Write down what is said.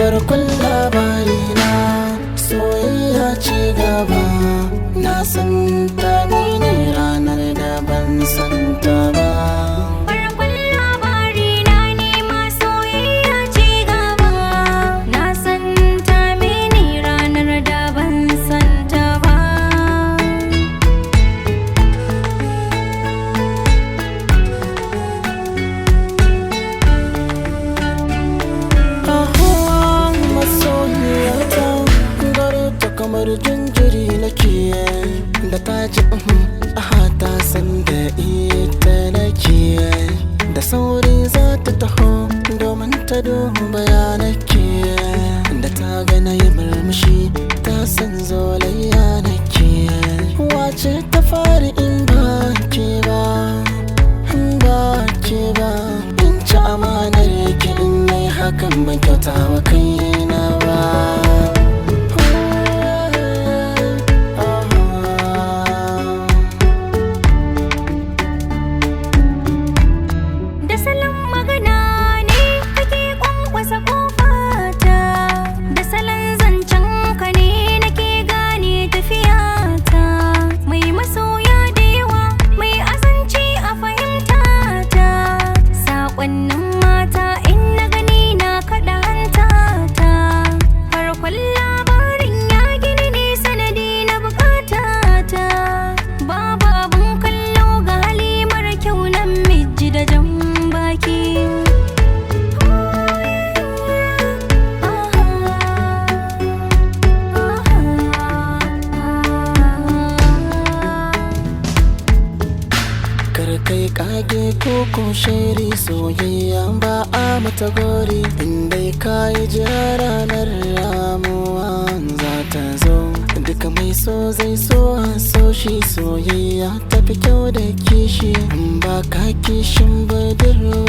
Farkon labari na soyayya ce gaba. Na san ta ne ranar da ban san ta ba. Farkon labari na nema soyayya ce gaba. Na san ta mini ranar da ban san ta ba. Aha, masoyiyata, gare ta kamar jinjiri nake. Da ta ji uhum, aha, ta san da ita nake. Da sauri za ta taho domin ta duba ya nake. Da ta ga na yi murmushi, ta san zolayya nake. Wace ta fari in ba ke ba, in ba ke ba? In ci amanar ki, in nai hakan ban kyauta wa kaina ba. Da salon magana ne kake kwankwasa kofata, da salon zancen ka ne nake gane tafiyata. Mai masoya da yawa, mai azanci a fahimtata. Saƙonnin mata in na gani na kaɗa hantata. Farkon labarin ya gini ne sanadi na bukatata. Babu abun kallo ga hali mara kyau nan miji da jan baki. Kar kai kage ko ko shiri, soyayya ba a mata gori. Indai kayi jira, ranar ramuwa za ta zo. Duka mai so zai so a so shi, soyayya tafi kyau da kishi. In ba ka kishin budurwa